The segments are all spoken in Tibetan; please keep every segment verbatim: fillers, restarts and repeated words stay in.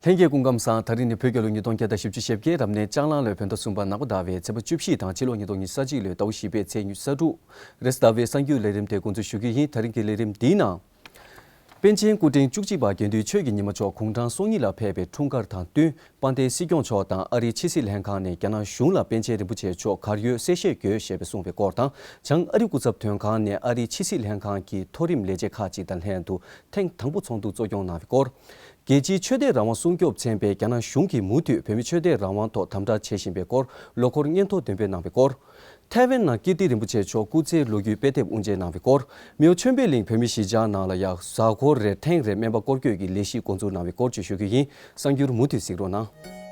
ལྷན་རྒྱས་སྐུ་ཁམས་བཟང་། ད་རིང་ནི་བོད་རྒྱལ་ལོ་ཉིས་སྟོང་བརྒྱ་དང་བཞི་བཅུ་ཞེ་བརྒྱད། རབ་གནས་ལྕགས་གླང་ལོའི་བོད་ཟླ་གསུམ་པ་ནག་པོ་ཟླ་བའི་ཚེས་པ་བཅུ་བཞི་དང་ཕྱི་ལོ་ཉིས་སྟོང་ཉི་ཤུ་རྩ་གཅིག་ལོའི་ཟླ་བ་བཞི་པའི་ཚེས་ཉི་ཤུ་རྩ་དྲུག་རེད། ཟླ་བའི་གསར་འགྱུར་ལས་རིམ་དེ་འགོ་འཛུགས་ཞུ་གི་ཡིན། ད་རིང་གི་ལས་རིམ་འདིའི་ནང་། པཎ་ཆེན་སྐུ་ཕྲེང་བཅུ་གཅིག་པ་དགེ་འདུན་ཆོས་ཀྱི་ཉི་མ་མཆོག་དགུང་གྲངས་སོ་གཉིས་ལ་ཕེབས་པའི་འཁྲུངས་སྐར་དང་བསྟུན། དཔལ་ལྡན་སྲིད་སྐྱོང་མཆོག་དང་ཨ་རིའི་ཕྱི་སྲིད་ལྷན་ཁང་ནས་རྒྱ་ནག་གཞུང་ལ་པཎ་ཆེན་རིན་པོ་ཆེ་མཆོག་གར་ཡོད་གསལ་བཤད་དགོས་ཞེས་པའི་གསུངས་པའི་སྐོར་དང་། བྱང་ཨ་རི་སྐུ་ཚབ་དོན་ཁང་ནས་ཨ་རིའི་ཕྱི་སྲིད་ལྷན་ཁང་གི་མཐོ་རིམ་ལས་བྱེད་ཁག་ཅིག་དང་ལྷན་དུ་ཐེངས་དང་པོ་ཚོགས་འདུ་གཙོ་སྐྱོང་གནང་བའི་སྐོར། རྒྱལ་སྤྱིའི་ཆོས་དད་རང་དབང་སྲུང་སྐྱོབ་ཚན་པས་རྒྱ་ནག་གཞུང་གིས་མུ་མཐུད་བོད་མིའི་ཆོས་དད་རང་དབང་ཐོག་དམ་དྲག་བྱེད་བཞིན་པའི་སྐོར་ལོ་འཁོར་སྙན་ཐོ་འདོན་སྤེལ་གནང་བའི་སྐོར། ཐའེ་ཝན་ནང་ཀིརྟི་རིན་པོ་ཆེ་མཆོག་སྐུ་ཚེའི་ལོ་རྒྱུས་དཔེ་དེབ་དབུ་འབྱེད་གནང་བའི་སྐོར། མེའོ་ཆོས་འཕེལ་གླིང་བོད་མིའི་གཞིས་ཆགས་ནང་ལ་ཡང་གཟའ་འཁོར་རེར་ཐེངས་རེ་སྨན་པ་སྐོར་སྐྱོད་ཀྱི་ལས་གཞི་འགོ་འཛུགས་གནང་བའི་སྐོར་བཅས་ཞུ་རྒྱུ་ཡིན། གསར་འགྱུར་མུ་མཐུད་གཟིགས་རོགས་གནང་།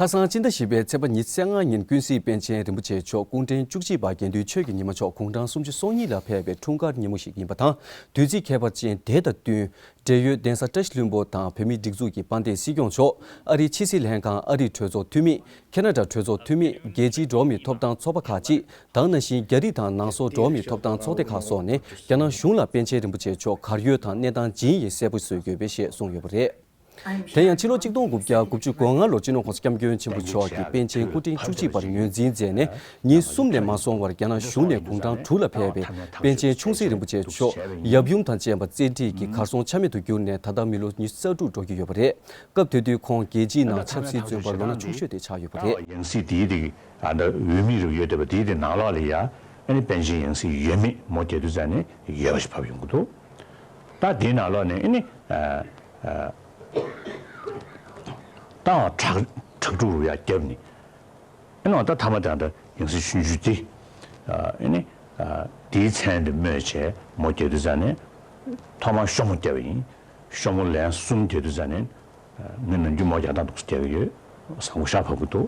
ཁ་སང་སྤྱི་ཟླ་བཞི་པའི་ཚེས་པ་ཉི་ཤུ་རྩ་ལྔ་ཉིན་ཀུན་གཟིགས་པཎ་ཆེན་རིན་པོ་ཆེ་མཆོག་སྐུ་ཕྲེང་བཅུ་གཅིག་པ་དགེ་འདུན་ཆོས་ཀྱི་ཉི་མ་མཆོག་དགུང་གྲངས་སུམ་ཅུ་སོ་གཉིས་ལ་ཕེབས་པའི་འཁྲུངས་སྐར་ཉིན་མོ་ཞིག་ཡིན་པ་དང་། དུས་ཚིགས་ཁྱད་པར་ཅན་དེ་དང་བསྟུན། འབྲེལ་ཡོད་གདན་ས་བཀྲ་ཤིས་ལྷུན་པོ་དང་བོད་མིའི་སྒྲིག་འཛུགས་ཀྱི་དཔལ་ལྡན་སྲིད་སྐྱོང་མཆོག་ཨ་རིའི་ཕྱི་སྲིད་ལྷན་ཁང་། ཨ་རིའི་གྲོས་ཚོགས་འཐུས་མི། ཁེ་ན་ཌ་གྲོས་ཚོགས་འཐུས་མི། རྒྱལ་སྤྱིའི་འགྲོ་བ་མིའི་ཐོབ་ཐང་ཚོགས་པ་ཁག་ཅིག་དང་། ནང་བཞིན་རྒྱ་རིགས་དང་ནང་སོག་འགྲོ་བ་མིའི་ཐོབ་ཐང་ཚོགས་སྡེ་ཁག་སོགས་ནས་རྒྱ་ནག་གཞུང་ལ་པཎ་ཆེན་རིན་པོ་ཆེ་མཆོག་གར་ཡོད་དང་གནས་སྟངས་ཇི་ཡིན་གསལ་པོ་བཟོ་དགོས་པས་ཞེས་གསུངས་ཡོད་པ་རེད། དེ་ཡང་ཕྱི་ལོ་ཆིག་སྟོང་དགུ་བརྒྱ་དགུ་བཅུ་གོ་ལྔ་ལོར་སྤྱི་ནོར་༸གོང་ས་༸སྐྱབས་མགོན་ཆེན་པོ་མཆོག་གིས་པཎ་ཆེན་སྐུ་ཕྲེང་བཅུ་གཅིག་པར་ངོས་འཛིན་མཛད་ནས། ཉིན་གསུམ་ནས་མ་སོང་བར་རྒྱ་ནག་གཞུང་ནས་དགུང་གྲངས་དྲུག་ལ་ཕེབས་པའི་པཎ་ཆེན་ཆུང་སྲིད་རིན་པོ་ཆེ་མཆོག་ཡབ་ཡུམ་དང་བཅས་པ་བཙན་ཁྲིད་ཀྱིས་གར་སོང་ཆ་མེད་དུ་གྱུར་ནས། ད་ལྟ་མི་ལོ་ཉི་ཤུ་རྩ་དྲུག་འགྲོ་གི་ཡོད་པ་རེད། སྐབས་དེ་དུས་ཁོང་རྒྱལ་སྤྱིའི་ནང་ཆབ་སྲིད་བཙོན་པ་ལོ་ན་ཆུང་ཤོས་དེ་ཆགས་ཡོད་པ་རེད། ཡང་སྲིད་དེའི་དེ་ཨ་ད་འོས་མི་རུ་ཡོད་བསྡད་པ་དེའི་དེ་ནང་ལོགས་ལ་ཡ། ཨ་ནི་པཎ་ཆེན་ཡང་སྲིད་འོས་མི་མོ་བརྒྱད་དུ་ཙམ་ནས་ཡོད་པ་ཞིག་ཕབ་ཡོང་གི་འདུག་ད་དེའི་ནང་ལོགས་ནས་ཨ་ནི་ཨ་ཨ་ཏང་ཁྲག་ཁྲག་དྲུག་རུ་ཡ་བརྒྱབ་ནས། ཨ་ནི་ད་ཐ་མ་དེ་ད་ཡང་སྲིད་ཆུང་ཆུང་དེ་ཨ་ནི་ཨ་དེའི་མཚན་དེ་སྨོས་བྱས་མོ་བརྒྱད་དུ་ཙམ་ནས་ཐོག་མར་ཤོ་མོ་བརྒྱབ་པ་ཡིན། ཤོ་མོ་ལན་གསུམ་བརྒྱད་དུ་ཙམ་ནས། ངས་ནམ་རྒྱུན་མོ་བརྒྱ་ཐམ་འདུག་སེ་བརྒྱབ་ཀྱི་ཡོད། བཟང་པོ་ཤ་ཕབ་ཀྱི་འདུག་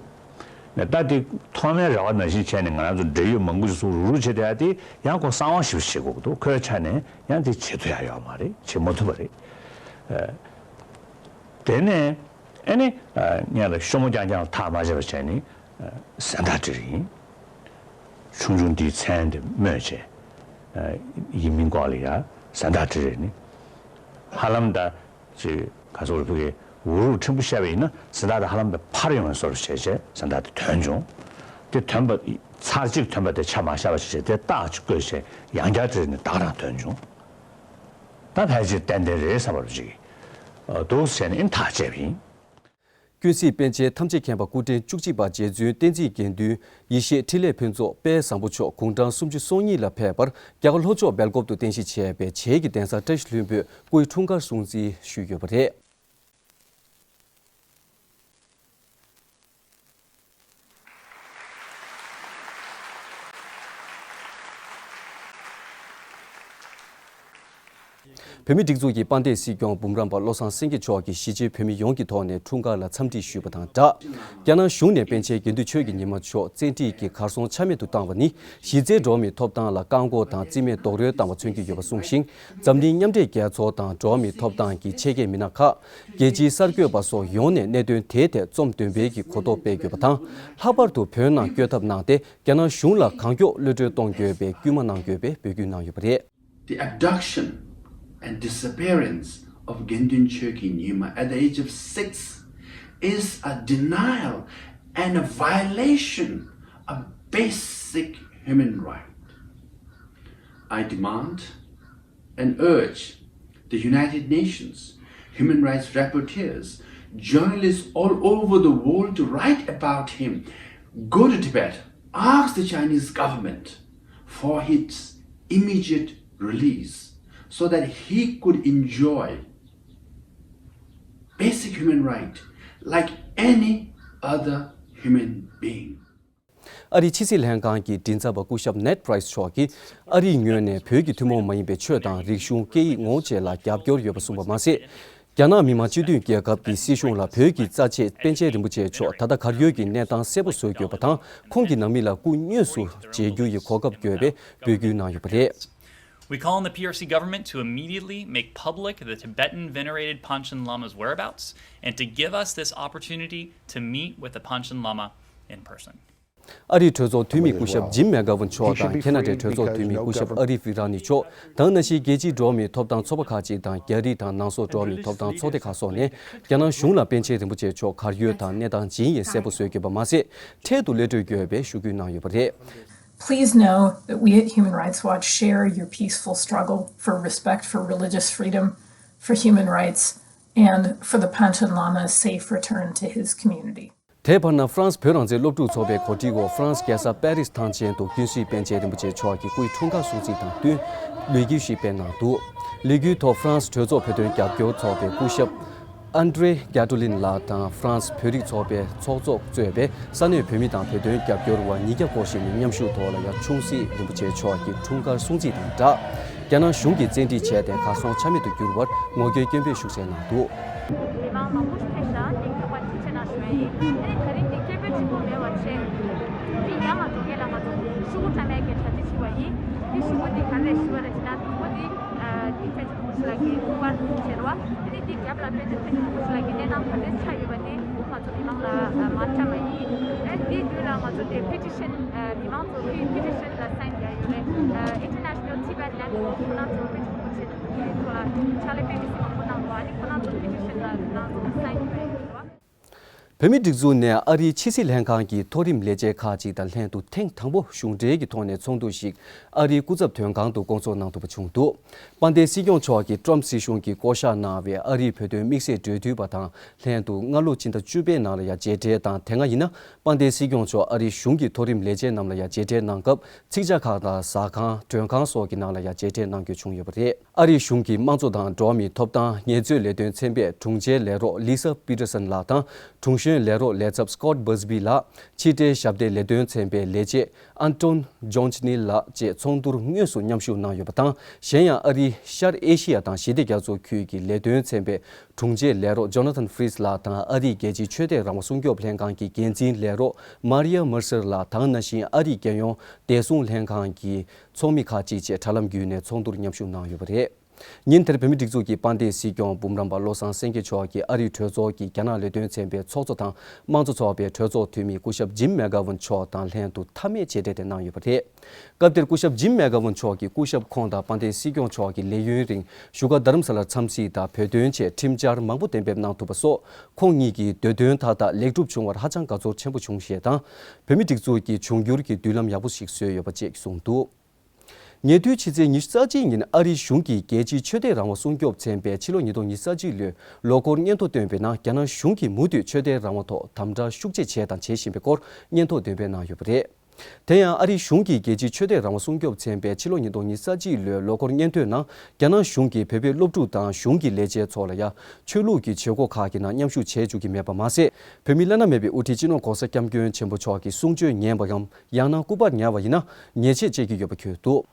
ནས་ད་དེ་ཐོག་མའི་རེ་བ་ནང་བཞིན་བྱས་ནས་ང་རང་ཚོ་འབྲེལ་ཡོད་མང་པོ་ཞིག་སུ་རུག་རུག་བྱས་བསྡད་ཡ་དེ་ཡང་ཁོ་གསང་བ་ཞིག་བྱེད་དགོས་ཀྱི་འདུག་ཁོའི་ཆ་ནས་ཡང་དེ་བྱེད་ཐུབ་ཡ་ཡོད་མ་རེད། བྱེད་མ་ཐུབ་པ་རེད། དེ་ནས་ཨ་ནི་ངས་ལ་ཤོ་མོ་རྐྱང་རྐྱང་ཐག་མ་བཅད་པ་བྱས་ནས་གཟེངས་རྟགས་སྤྲད་ཡིན། ཆུང་ཆུང་འདིའི་མཚན་དེ་སྨོས་བྱས། ཡིན་མིན་སྐོར་ལ་ཡ་གཟེངས་རྟགས་སྤྲད་རེད་ནི། ཧ་ལམ་ད། ཅིག་ག་ཚོད་རེད། ཕ་གི་འུ་རུག་ཕྲན་བུ་བཤད་པ་ཡིན་ན་གཟེངས་རྟགས་དེ་ཧ་ལམ་པའི་ཕར་ཡོང་བའི་བཟོ་འདྲ་བྱས་བྱས་གཟེངས་རྟགས་དེ་ཐོན་བྱུང་། དེ་ཐོན་པ་ཚར་གཅིག་ཐོན་པ་དེ་ཆ་མ་བཞག་པ་བྱས་བྱས་དེ་རྟགས་ཅིག་བཀོད་བྱས་ཡང་བསྐྱར་དེ་ནི་ད་ག་རང་ཐོན་བྱུང་། ད་ཕལ་ཆེར་ཏན་ཏན་རེད་བསམ་པ་རུ་ཅིག་འདུག་ཟེར་ནས་ཨིན་ཐག་བཅད་པ་ཡིན། ཀུན་གཟིགས་པཎ་ཆེན་ཐམས་ཅད་མཁྱེན་པ་སྐུ་ཕྲེང་བཅུ་གཅིག་པ་རྗེ་བཙུན་བསྟན་འཛིན་དགེ་འདུན་ཡེ་ཤེས་འཕྲིན་ལས་ཕུན་ཚོགས་དཔལ་བཟང་པོ་མཆོག་དགུང་གྲངས་སུམ་ཅུ་སོ་གཉིས་ལ་ཕེབས་པར་རྒྱ་གར་ལྷོ་ཕྱོགས་སྦེལ་ཀོབ་ཏུ་རྟེན་གཞི་བྱས་པའི་བྱེས་ཀྱི་གདན་ས་བཀྲ་ཤིས་ལྷུན་པོས་སྐུའི་འཁྲུངས་སྐར་སྲུང་བརྩི་ཞུས་ཡོད་པ་རེད། བོད་མིའི་སྒྲིག་འཛུགས་ཀྱི་དཔལ་ལྡན་སྲིད་སྐྱོང་འབུམ་རམས་པ་བློ་བཟང་སེང་གེ་མཆོག་གིས་གཞིས་བྱེས་བོད་མི་ཡོངས་ཀྱི་ཐོག་ནས་འཁྲུངས་སྐར་ལ་འཚམས་འདྲི་ཞུས་པ་དང་སྦྲགས། རྒྱ་ནག་གཞུང་ནས་པཎ་ཆེན་དགེ་འདུན་ཆོས་ཀྱི་ཉི་མ་མཆོག་བཙན་ཁྲིད་ཀྱིས་གར་སོང་ཆ་མེད་དུ་བཏང་བ་ནི་གཞི་རྩའི་འགྲོ་བ་མིའི་ཐོབ་ཐང་ལ་བཀག་འགོག་དང་རྩིས་མེད་རྡོག་རོལ་བཏང་བ་མཚོན་གྱི་ཡོད་པ་གསུངས་ཤིང་། འཛམ་གླིང་མཉམ་འབྲེལ་རྒྱལ་ཚོགས་དང་འགྲོ་བ་མིའི་ཐོབ་ཐང་གི་ཆེད་མཁས་མི་སྣ་ཁག་རྒྱལ་སྤྱིའི་གསར་འགོད་པ་སོགས་ཡོངས་ནས་གནད་དོན་དེའི་ཐད་རྩོམ་འདོན་སྤེལ་གྱི་གོ་རྟོགས་སྤེལ་དགོས་པ་དང་། ལྷག་པར་དུ་བོད་ནང་བསྐྱོད་ཐབས་གནང་སྟེ་རྒྱ་ནག་གཞུང་ལ་གང་མགྱོགས་གློད་གྲོལ་གཏོང་དགོས་པའི་སྐུལ་མ་གནང་དགོས་པའི་འབོད་སྐུལ་གནང་ཡོད་པ་རེད། The abduction and disappearance of Gyaltsen Chökyi Nyima at the age of six is a denial and a violation of basic human right. I demand and urge the United Nations, human rights rapporteurs, journalists all over the world to write about him. Go to Tibet, ask the Chinese government for his immediate release so that he could enjoy basic human right like any other human being. ཨ་རིའི་ཕྱི་སྲིད་ལྷན་ཁང་གི་མགྲིན་ཚབ་པ་སྐུ་ཞབས་ནེཌ་པྲའི་སི་མཆོག་གིས་ཨ་རིའི་ངོས་ནས་བོད་ཀྱི་ཐུན་མོང་མ་ཡིན་པའི་ཆོས་དང་རིག་གཞུང་། སྐད་ཡིག་ངོ་བོ་བཅས་ལ་རྒྱབ་སྐྱོར་ཡོད་པ་གསུངས་པ་མ་ཟད། རྒྱ་ནག་མི་དམངས་སྤྱི་མཐུན་རྒྱལ་ཁབ་ཀྱི་སྲིད་གཞུང་ལ་བོད་ཀྱི་རྩ་ཆེ་པཎ་ཆེན་རིན་པོ་ཆེ་མཆོག་ད་ལྟ་གར་ཡོད་ཀྱི་གནས་སྟངས་གསལ་པོ་བཟོ་དགོས་པ་དང་། ཁོང་གི་ནང་མི་ལ་སྐུ་དངོས་སུ་མཇལ་རྒྱུ་ཡི་གོ་སྐབས་དགོས་པའི་འབོད་སྐུལ་གནང་ཡོད་པ་རེད། We call on the P R C government to immediately make public the Tibetan venerated Panchen Lama's whereabouts and to give us this opportunity to meet with the Panchen Lama in person. ཨ་རིའི་གྲོས་ཚོགས་འཐུས་མི་སྐུ་ཞབས་ཇིམ་མེག་གྷ་ཝུན་མཆོག་དང་ཁེ་ན་ཌའི་གྲོས་ཚོགས་འཐུས་མི་སྐུ་ཞབས་ཨ་རི་ཕི་ར་ནི་མཆོག་དང་ནང་བཞིན་རྒྱལ་སྤྱིའི་འགྲོ་བ་མིའི་ཐོབ་ཐང་ཚོགས་པ་ཁག་ཅིག་དང་རྒྱ་རིགས་དང་ནང་སོག་འགྲོ་བ་མིའི་ཐོབ་ཐང་ཚོགས་སྡེ་ཁག་སོགས་ནས་རྒྱ་ནག་གཞུང་ལ་པཎ་ཆེན་རིན་པོ་ཆེ་མཆོག་གར་ཡོད་དང་གནས་སྟངས་ཇི་ཡིན་གསལ་པོ་བཟོས་ཡོད་པ་མ་ཟད། འཕྲལ་དུ་གློད་གྲོལ་དགོས་པའི་ཞུ་སྐུལ་གནང་ཡོད་པ་རེད། Please know that we at Human Rights Watch share your peaceful struggle for respect for religious freedom, for human rights, and for the Panchen Lama's safe return to his community. དེའི་བར་ན་ཧྥ་རན་སི་བོད་རང་བཙན་སློབ་ཕྲུག་ཚོགས་པའི་གོ་སྒྲིག་འོག་ཧྥ་རན་སི་རྒྱལ་ས་པེ་རིས་ཐང་ཆེན་དུ་ཀུན་གཟིགས་པཎ་ཆེན་རིན་པོ་ཆེ་མཆོག་གི་སྐུའི་འཁྲུངས་སྐར་སྲུང་བརྩི་དང་བསྟུན་ལས་འགུལ་ཞིག་སྤེལ་གནང་འདུག་ལས་འགུལ་ཐོག་ཧྥ་རན་སི་གྲོས་ཚོགས་བོད་དོན་རྒྱབ་སྐྱོར་ཚོགས་པའི་སྐུ་ཞབས་ཨན་ཏྲེ་གྷ་ཏོ་ལིན་ལགས་དང་ཧྥ་རན་སི་བོད་རིགས་ཚོགས་པའི་ཚོགས་གཙོ་གཙོས་པའི་ས་གནས་བོད་མི་དང་བོད་དོན་རྒྱབ་སྐྱོར་བ་ཉིས་བརྒྱ་སྐོར་ཞིག་ནས་མཉམ་ཞུགས་ཐོག་ལ་ཡང་ཆུང་སྲིད་རིན་པོ་ཆེ་མཆོག་གི་འཁྲུངས་སྐར་སྲུང་བརྩི་དང་སྦྲགས། རྒྱ་ནག་གཞུང་གིས་བཙན་ཁྲིད་བྱས་ཏེ་གར་སོང་ཆ་མེད་དུ་གྱུར་བར་ངོ་རྒོལ་སྐད་འབོད་ཤུགས་ཆེ་གནང་འདུག་མི་མང་མང་པོ་ཞིག་ཕེབས་ཤག་དེ་མགྱོགས་པ་ཐུགས་རྗེ་གནང་ཞུ་ཡ་ཡིན། ཨ་ནི་ད་རིང་འདི་སྐད་འབོད་ཆེན་པོ་མེད་པ་བྱས། འདི་ཡར་མར་འགྲོ་མཁན་ལ་ང་ཚོ་ཤོག་བུ་བཀྲམ་ཡ་གི་གྲ་སྒྲིག་བྱས་པ་ཡིན། འདི་ཤོག་བུ་འདི་ག་རེ་ཞུ་བ་རེད་ཟེར་ན། དང་པོ་འདི་ཨ་འདི་པཎ་ཆེན་སྐུ་ཞབས་ལགས་ཀྱི་སྐུ་པར་བྱས་རེད་བ། ཨ་ནི་འདི་རྒྱབ་ལ་པཎ་ཆེན་པཎ་ཆེན་སྐུ་ཞབས་ལགས་ཀྱི་གནས་སྟངས་ག་འདྲས་ཆགས་ཡོད་པ་དེ་ང་ཚོ་མི་མང་ལ་མར་བཀྲམ་པ་ཡིན། ཨ་ནི་འདིའི་མདུན་ལ་ང་ཚོ་དེ་པི་ཊི་ཤན་མི་མང་ཚོ་པི་པི་ཊི་ཤན་ལ་སའིན་རྒྱག་ཡོད་རེད། International Tibet Land ཁོ་ན་ཚོ་པཎ་ཆེན་སྐུ་ཞབས་ཀྱི་ཐོག་ལ་ཕྱག་ལས་དཔེ་མི་སྲིད་མང་པོ་གནང་འདུག་ཨ་ནི་ཁོ་ན་ཚོ་པི་ཊི་ཤན་ལ་ཁོ་ན་ཚོ་སའིན་ཡོད་རེད། བོད་མིའི་སྒྲིག་འཛུགས་ནས་ཨ་རིའི་ཕྱི་སྲིད་ལྷན་ཁང་གི་མཐོ་རིམ་ལས་བྱེད་ཁག་ཅིག་དང་ལྷན་དུ་ཐེངས་དང་པོ་གཞུང་འབྲེལ་གྱི་ཐོག་ནས་ཚོགས་འདུ་ཞིག་ཨ་རིའི་སྐུ་ཚབ་དོན་ཁང་དུ་བསྐོང་ཚོགས་གནང་ཐུབ་པ་བྱུང་འདུག་དཔལ་ལྡན་སྲིད་སྐྱོང་མཆོག་གིས་ཏྲམ་སྲིད་གཞུང་གིས་བསྐོ་གཞག་གནང་བའི་ཨ་རིའི་བོད་དོན་དམིགས་བསལ་འབྲེལ་མཐུད་པ་དང་ལྷན་དུ་སྔ་ལོ་ཕྱི་ཟླ་བཅུ་པའི་ནང་ལ་ཡང་མཇལ་འཕྲད་དང་། དེ་སྔ་ཡིན་ན་དཔལ་ལྡན་སྲིད་སྐྱོང་མཆོག་ཨ་རིའི་གཞུང་གི་མཐོ་རིམ་ལས་བྱེད་རྣམས་ལ་ཡང་མཇལ་འཕྲད་གནང་སྐབས་ཚིག་ཇ་ཁང་དང་ཟ་ཁང་མགྲོན་ཁང་སོགས་ཀྱི་ནང་ལ་ཡང་མཇལ་འཕྲད་གནང་རྒྱུ་བྱུང་ཡོད་པ་རེད། ཨ་རིའི་གཞུང་གི་དམངས་གཙོ་དང་འགྲོ་བ་མིའི་ཐོབ་ཐང་ངལ་རྩོལ་ལས་དོན་ཚན་པས་དྲུང་ཆེའི་ལས་རོགས་ལི་ས་པི་ཏར་སན་ལགས་དང་། དྲུང་གཞོན་ལས་རོགས་ལས་ཚབ་སྐོད་བྷར་སི་བི་ལགས། ཕྱི་འབྲེལ་ཞབས་འདེགས་ལས་དོན་ཚན་པའི་ལས་བྱེད་ཨན་ཏོན་ཇོན་ཆི་ནི་ལགས་བཅས་ཚོགས་འདུར་དངོས་སུ་མཉམ་ཞུགས་གནང་ཡོད་པ་དང་། གཞན་ཡང་ཨ་རིའི་ཤར་ཨེ་ཤི་ཡ་དང་ཞི་བདེ་རྒྱ་མཚོ་ཁུལ་གྱི་ལས་དོན་ཚན་པའི་དྲུང་ཆེ་ལས་རོགས་ཇོ་ན་ཐན་ཧྥི་རིས་ལགས་དང་། ཨ་རིའི་རྒྱལ་སྤྱིའི་ཆོས་དད་རང་དབང་སྲུང་སྐྱོབ་ལྷན་ཁང་གི་འགན་འཛིན་ལས་རོགས་མར་ཡ་མར་སེར་ལགས་དང་། ནང་བཞིན་ཨ་རིའི་རྒྱལ་ཡོངས་བདེ་སྲུང་ལྷན་ཁང་གི་ཚོགས་མི་ཁག་ཅིག་བཅས་དྲ་ལམ་བརྒྱུད་ནས་ཚོགས་འདུར་མཉམ་ཞུགས་གནང་ཡོད་པ་རེད། ཉིན་དེར་བོད་མིའི་སྒྲིག་འཛུགས་ཀྱི་དཔལ་ལྡན་སྲིད་སྐྱོང་འབུམ་རམས་པ་བློ་བཟང་སེང་གེ་མཆོག་གིས་ཨ་རིའི་གྲོས་ཚོགས་ཀྱི་རྒྱ་ནག་ལས་དོན་ཚན་པའི་ཚོགས་གཙོ་དང་། དམངས་གཙོ་ཚོགས་པའི་གྲོས་ཚོགས་འཐུས་མི་སྐུ་ཞབས་ཇིམ་མེག་གྷ་ཝུན་མཆོག་དང་ལྷན་དུ་མཐའ་མའི་མཇལ་འཕྲད་དེ་གནང་ཡོད་པ་རེད། སྐབས་དེར་སྐུ་ཞབས་ཇིམ་མེག་གྷ་ཝུན་མཆོག་གིས་སྐུ་ཞབས་ཁོང་དང་དཔལ་ལྡན་སྲིད་སྐྱོང་མཆོག་གི་ལས་ཡུན་རིང་བཞུགས་སྒར་རྡ་རམ་ས་ལར་འཚམས་གཟིགས་དང་བོད་དོན་ཆེད་ཁྲིམས་འཆར་མང་པོ་གཏན་འབེབས་གནང་ཐུབ་པ་སོགས་ཁོང་ཉིད་ཀྱི་འདོད་དོན་མཐའ་དག་ལེགས་གྲུབ་བྱུང་བར་ཧ་ཅང་དགའ་ཚོར་ཆེན་པོ་བྱུང་ཞེས་དང་། བོད་མིའི་སྒྲིག་འཛུགས་ཀྱི་འབྱུང་འགྱུར་གྱི་མདུན་ལམ་ཡག་པོ་ཞིག་བཟོས་ཡོད་པ་བཅས་གསུངས་འདུག་ཉེ་དུས་ཕྱི་ཚེས་ཉི་ཤུ་རྩ་གཅིག་ཉིན་ཨ་རིའི་གཞུང་གིས་རྒྱལ་སྤྱིའི་ཆོས་དད་རང་དབང་སྲུང་སྐྱོབ་ཚན་པས་ཕྱི་ལོ་ཉིས་སྟོང་ཉི་ཤུ་རྩ་གཅིག་ལོའི་ལོ་འཁོར་སྙན་ཐོ་བཏོན་པའི་ནང་། རྒྱ་ནག་གཞུང་གིས་མུ་མཐུད་ཆོས་དད་རང་དབང་ཐོག་དམ་དྲག་ཤུགས་ཆེ་བྱས་དང་བྱེད་བཞིན་པའི་སྐོར་སྙན་ཐོ་འདོན་སྤེལ་གནང་ཡོད་པ་རེད། དེ་ཡང་ཨ་རིའི་གཞུང་གིས་རྒྱལ་སྤྱིའི་ཆོས་དད་རང་དབང་སྲུང་སྐྱོབ་ཚན་པས་ཕྱི་ལོ་ཉིས་སྟོང་ཉི་ཤུ་རྩ་གཅིག་ལོའི་ལོ་འཁོར་སྙན་ཐོའི་ནང་། རྒྱ་ནག་གཞུང་གིས་བོད་པའི་སློབ་ཕྲུག་དང་གཞུང་གི་ལས་བྱེད་ཚོ་ལ་ཡང་ཆོས་ལུགས་ཀྱི་བྱེད་སྒོ་ཁག་གི་ནང་མཉམ་ཞུགས་བྱེད་བཅུག་གི་མེད་པ་མ་ཟད། བོད་མིའི་བླ་ན་མེད་པའི་དབུ་ཁྲིད་སྤྱི་ནོར་༸གོང་ས་༸སྐྱབས་མགོན་ཆེན་པོ་མཆོག་གི་གསུང་ཆོས་ཉན་པའམ། ཡང་ན་སྐུ་པར་ཉར་བ་ཡིན་ན་ཉེས་ཆད་བཅད་ཀྱི་ཡོད་པ་འཁོད་འདུག་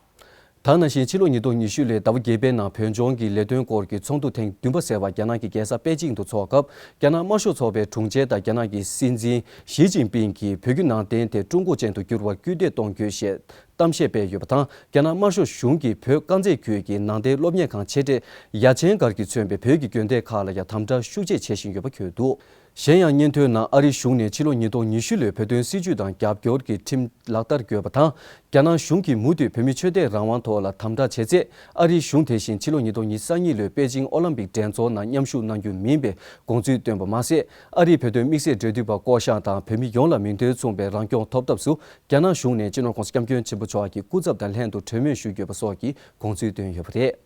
ད་ག་ནང་བཞིན་ཕྱི་ལོ་ཉིས་སྟོང་ཉི་ཤུ་ལོའི་ཟླ་བ་བརྒྱད་པའི་ནང་བོད་ལྗོངས་ཀྱི་ལས་དོན་སྐོར་གྱི་ཚོགས་འདུ་ཐེངས་བདུན་པ་ཟེར་བ་རྒྱ་ནག་གི་རྒྱལ་ས་པེ་ཅིང་དུ་འཚོགས་སྐབས། རྒྱ་ནག་དམར་ཤོག་ཚོགས་པའི་དྲུང་ཆེ་དང་རྒྱ་ནག་གི་སྲིད་འཛིན་ཞི་ཅིན་ཕིང་གིས་བོད་བརྒྱུད་ནང་བསྟན་དེ་ཀྲུང་གོ་ཅན་དུ་འགྱུར་བར་སྐུལ་འདེད་གཏོང་རྒྱུ་ཞེས་གཏམ་བཤད་སྤེལ་ཡོད་པ་དང་། རྒྱ་ནག་དམར་ཤོག་གཞུང་གིས་བོད་དཀར་མཛེས་ཁུལ་གྱི་ནང་བསྟན་སློབ་གཉེར་ཁང་ཆེ་གྲས་ཡ་ཆེན་སྒར་གྱིས་མཚོན་པའི་བོད་ཀྱི་དགོན་སྡེ་ཁག་ལ་ཡང་དམ་དྲག་ཤུགས་ཆེ་བྱེད་བཞིན་ཡོད་པ་འཁོད་འདུག་གཞན་ཡང་སྙན་ཐོའི་ནང་ཨ་རིའི་གཞུང་ནས་ཕྱི་ལོ་ཉིས་སྟོང་ཉི་ཤུ་ལོའི་བོད་དོན་སྲིད་བྱུས་དང་རྒྱབ་སྐྱོར་གྱི་ཁྲིམས་ལག་བསྟར་དགོས་པ་དང་། རྒྱ་ནག་གཞུང་གིས་མུ་མཐུད་བོད་མིའི་ཆོས་དད་རང་དབང་ཐོག་ལ་དམ་དྲག་བྱས་ཚེ། ཨ་རིའི་གཞུང་དེ་བཞིན་ཕྱི་ལོ་ཉིས་སྟོང་ཉི་ཤུ་རྩ་གཉིས་ལོའི་པེ་ཅིང་ཨོ་ལམ་པིག་འགྲན་ཚོགས་ནང་མཉམ་ཞུགས་གནང་རྒྱུ་མིན་པའི་དགོངས་ཚུལ་བཏོན་པ་མ་ཟད། ཨ་རིའི་བོད་དོན་དམིགས་བསལ་འབྲེལ་མཐུད་པ་བསྐོ་གཞག་དང་བོད་མི་ཡོངས་ལ་མིང་དོན་མཚུངས་པའི་རང་སྐྱོང་ཐོབ་ཐབས་སུ། རྒྱ་ནག་གཞུང་ནས་སྤྱི་ནོར་༸གོང་ས་༸སྐྱབས་མགོན་ཆེན་པོ་མཆོག་གི་སྐུ་ཚབ་དང་ལྷན་དུ་གྲོས་མོལ་ཞུ་དགོས་པ་སོགས་ཀྱི་དགོངས་ཚུལ་བཏོན་ཡོད་པ་རེད།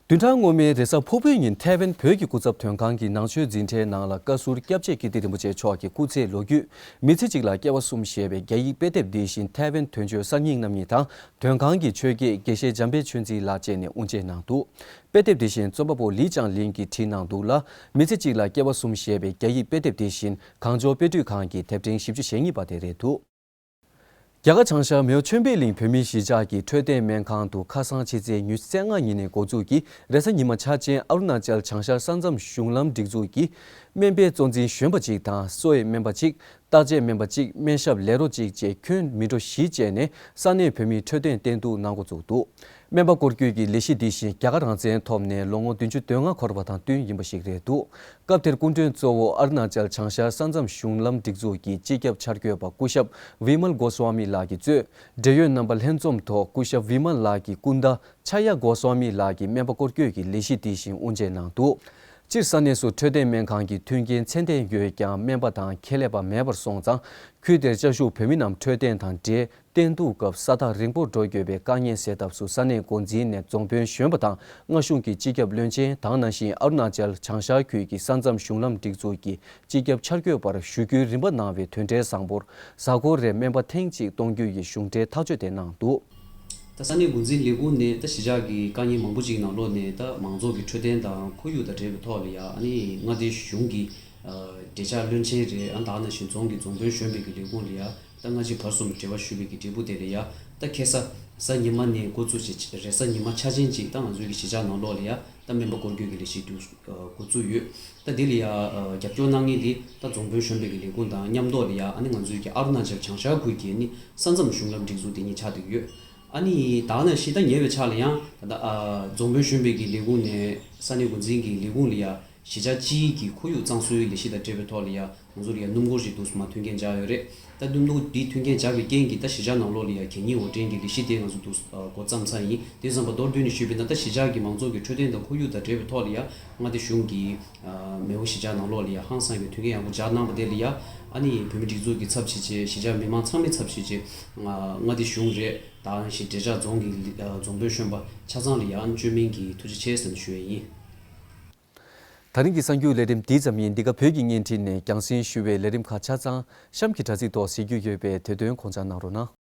བདུན་ཕྲག་སྔོན་མའི་རེས་གཟའ་ཕུར་བུའི་ཉིན་ཐའེ་ཝན་བོད་ཀྱི་སྐུ་ཚབ་དོན་ཁང་གིས་ནང་ཆོས་འཛིན་གྲྭའི་ནང་ལ་བཀའ་ཟུར་སྐྱབས་རྗེ་ཀིརྟི་རིན་པོ་ཆེ་མཆོག་གི་སྐུ་ཚེའི་ལོ་རྒྱུས། མི་ཚེ་གཅིག་ལ་སྐྱེ་བ་གསུམ་ཞེས་པའི་རྒྱ་ཡིག་དཔེ་དེབ་འདི་བཞིན་ཐའེ་ཝན་དོན་གཅོད་གསར་རྙིང་རྣམ་གཉིས་དང་། དོན་ཁང་གི་ཆོས་དགེ་དགེ་བཤེས་འཇམ་དཔལ་ཆོས་འཛིན་ལགས་བཅས་ནས་དབུ་འབྱེད་གནང་འདུག་དཔེ་དེབ་འདི་བཞིན་རྩོམ་པ་པོ་ལི་ཅང་ལིན་གྱིས་བྲིས་གནང་འདུག་ལ། མི་ཚེ་གཅིག་ལ་སྐྱེ་བ་གསུམ་ཞེས་པའི་རྒྱ་ཡིག་དཔེ་དེབ་འདི་བཞིན་གངས་ལྗོངས་དཔེ་སྐྲུན་ཁང་གི་དེབ་ཕྲེང་བཞི་བཅུ་ཞེ་གཉིས་པ་དེ་རེད་འདུག་རྒྱ་གར་བྱང་ཤར་མེའོ་ཆོས་འཕེལ་གླིང་བོད་མིའི་གཞིས་ཆགས་ཀྱི་འཕྲོད་བསྟེན་སྨན་ཁང་དུ་ཁ་སང་ཕྱི་ཚེས་ཉི་ཤུ་རྩ་ལྔ་ཉིན་ནས་འགོ་འཛུགས་ཀྱིས་རེས་གཟའ་ཉི་མ་འཆར་ཅན་ཨ་རུ་ན་ཅལ་བྱང་ཤར་ས་མཚམས་གཞུང་ལམ་སྒྲིག་འཛུགས་ཀྱི་ སྨན་པའི་གཙོ་འཛིན་གཞོན་པ་གཅིག་དང་གསོ་བའི་སྨན་པ་གཅིག་བརྟག་དཔྱད་སྨན་པ་གཅིག་སྨན་ཞབས་ལས་རོགས་གཅིག་བཅས་ཁྱོན་མི་གྲངས་བཞི་བཅས་ནས་ས་གནས་བོད་མིའི་འཕྲོད་བསྟེན་བསྟེན་གཏུག་གནང་འགོ་བཙུགས་འདུག་སྨན་པ་སྐོར་སྐྱོད་ཀྱི་ལས་གཞི་འདི་བཞིན་རྒྱ་གར་རང་བཙན་ཐོབ་ནས་ལོ་ངོ་བདུན་ཅུ་དོན་ལྔ་འཁོར་བ་དང་བསྟུན་ཡིན་པ་ཞིག་རེད་འདུག་སྐབས་དེར་སྐུ་མགྲོན་གཙོ་བོ་ཨ་རུ་ན་ཅལ་བྱང་ཤར་ས་མཚམས་གཞུང་ལམ་སྒྲིག་འཛུགས་ཀྱི་སྤྱི་ཁྱབ་འཆར་འགོད་པ་སྐུ་ཞབས་ཝི་མལ་གོ་སྭ་མི་ལགས་ཀྱིས་གཙོས་འབྲེལ་ཡོད་རྣམ་པ་ལྷན་འཛོམས་ཐོག་སྐུ་ཞབས་ཝི་མལ་ལགས་ཀྱི་སྐུ་ཟླ་ཆ་ཡ་གོ་སྭ་མི་ལགས་ཀྱིས་སྨན་པ་སྐོར་སྐྱོད་ཀྱི་ལས་གཞི་དེ་བཞིན་དབུ་འབྱེད་གནང་འདུག་སྤྱིར་ས་གནས་སུ་འཕྲོད་བསྟེན་སྨན་ཁང་གི་མཐུན་རྐྱེན་ཚད་ལྡན་ཡོད་ཀྱང་སྨན་པ་དང་ཁྱད་ལས་པ་མེད་པར་སོང་ཙང་། ཁུལ་དེར་བཅའ་བཞུགས་བོད་མི་རྣམས་འཕྲོད་བསྟེན་དང་འབྲེལ་བསྟེན་གཏུག་སྐབས་ས་ཐག་རིང་པོར་འགྲོ་དགོས་པའི་དཀའ་ངལ་སེལ་ཐབས་སུ་ས་གནས་འགོ་འཛིན་ནས་རྫོང་དཔོན་གཞོན་པ་དང་མངའ་གཞུང་གི་སྤྱི་ཁྱབ་བློན་ཆེན་དང་ནང་བཞིན་ཨ་རུ་ན་ཅལ་བྱང་ཤར་ཁུལ་གྱི་ས་མཚམས་གཞུང་ལམ་སྒྲིག་འཛུགས་ཀྱི་སྤྱི་ཁྱབ་འཆར་འགོད་པར་ཞུ་སྐུལ་རིམ་པ་གནང་བའི་དོན་འབྲེལ་བཟང་པོར་གཟའ་འཁོར་རེར་སྨན་པ་ཐེངས་གཅིག་གཏོང་རྒྱུ་ཡི་གཞུང་འབྲེལ་ཐག་གཅོད་དེ་གནང་འདུག་ད་ས་གནས་འགོ་འཛིན་ལས་ཁུངས་ནས་ད་གཞིས་ཆགས་ཀྱི་དཀའ་ངལ་མང་པོ་ཅིག་ནང་ལོགས་ནས་ད་མང་ཚོགས་ཀྱི་འཕྲོད་བསྟེན་དང་ཁོར་ཡུག་དང་འབྲེལ་བའི་ཐོག་ལ་ཡ་ཨ་ནི་མངའ་སྡེ་གཞུང་གི་འབྲེལ་ཆགས་བློན་ཆེན་རེད། ཨ་ད་ནང་བཞིན་རྫོང་གི་རྫོང་དཔོན་གཞོན་པའི་གི་ལས་ཁུངས་ལ་ཡ་ད་སྔ་ཕྱི་བར་གསུམ་འབྲེལ་བ་ཞུས་པའི་གི་འབྲས་བུ་དེ་ལ་ཡ་ད་ཁ་སང་གཟའ་ཉི་མ་ནས་འགོ་བཙུགས་བྱས་རེས་གཟའ་ཉི་མ་འཆར་ཅན་ཅིག་ད་ང་ཚོའི་གི་གཞིས་ཆགས་ནང་ལོགས་ལ་ཡ་ད་སྨན་པ་སྐོར་སྐྱོད་ཀྱི་ལས་གཞི་འདུག་འགོ་བཙུགས་ཡོད། ད་དེ་ལ་ཡ་རྒྱབ་སྐྱོར་གནང་མཁན་དེ་ད་རྫོང་དཔོན་གཞོན་པའི་གི་ལས་ཁུངས་དང་མཉམ་དུ་ལ་ཡ་ཨ་ནི་ང་ཚོའི་གི་ཨ་རུ་ན་ཅལ་བྱང་ཤར་ཁུལ་གྱི་ཨ་ནི་ས་མཚམས་གཞུང་ལམ་སྒྲིག་འཛུགས་དེ་གཉིས་ཆགས་བསྡད་ཡོད། ཨ་ནི་ད་ནང་བཞིན་ད་ཉེ་བའི་ཆར་ལ་ཡང་ད་ལྟ་ཨ་རྫོང་དཔོན་གཞོན་པའི་གི་ལས་ཁུངས་ནས་ས་གནས་འགོ་འཛིན་གྱི་ལས་ཁུངས་ལ་ཡ་གཞིས་ཆགས་སྤྱིའི་གི་ཁོར་ཡུག་གཙང་བཟོའི་ལས་གཞི་དང་འབྲེལ་བའི་ཐོག་ལ་ཡ་ང་ཚོ་ལ་ཡ་སྣུམ་འཁོར་ཞིག་འདུག་སེ་མར་མཐུན་རྐྱེན་སྦྱར་ཡོད་རེད། ད་སྣུམ་འཁོར་འདི་མཐུན་རྐྱེན་སྦྱར་བའི་རྐྱེན་གྱིས་ད་གཞིས་ཆགས་ནང་ལོགས་ལ་ཡ་གད་སྙིགས་འོར་འདྲེན་གྱི་ལས་གཞི་དེ་ང་ཚོ་འདུག་སེ་འགོ་བརྩམས་ཚར་ཡིན། དེ་བསམ་པ་མདོར་བསྡུས་ནས་ཞུས་པ་ཡིན་ན་ད་གཞིས་ཆགས་ཀྱི་མང་ཚོགས་ཀྱི་འཕྲོད་བསྟེན་དང་ཁོར་ཡུག་དང་འབྲེལ་བའི་ཐོག་ལ་ཡ་མངའ་སྡེ་གཞུང་གིས་མེས་པོ་གཞིས་ཆགས་ནང་ལོགས་ལ་ཡ་ཧང་སངས་པའི་མཐུན་རྐྱེན་ཡག་པོ་སྦྱར་གནང་བ་དེ་ལ་ཡ་ཨ་ནི་བོད་མི་སྒྲིག་འཛུགས་ཀྱི་ཚབ་བྱས་བྱས་གཞིས་ཆགས་མི་མང་ཚང་མའི་ཚབ་བྱས་བྱས་མངའ་སྡེ་གཞུང་རེད། ད་གཞིས་འབྲས་ཆགས་རྫོང་གི་རྫོང་དཔོན་གཞོན་པ་ཆ་ཚང་ལ་ཡང་བཅོས་མིན་གྱི་ཐུགས་རྗེ་ཆེ་ཟེར་ནས་ཞུ་ཡས་ཡིན། ད་རིང་གི་གསར་འགྱུར་ལས་རིམ་འདི་ཙམ་ཡིན། འདི་ག་བོད་ཀྱི་བརྙན་འཕྲིན་ནས་རྒྱང་སྲིང་ཞུ་བའི་ལས་རིམ་ཁག་ཆ་ཚང་གཤམ་གྱི་དྲ་ཚིགས་ཐོག་གཟིགས་རྒྱུ་ཡོད་པས་དེ་དོན་དགོངས་འཇགས་གནང་རོགས་གནང་།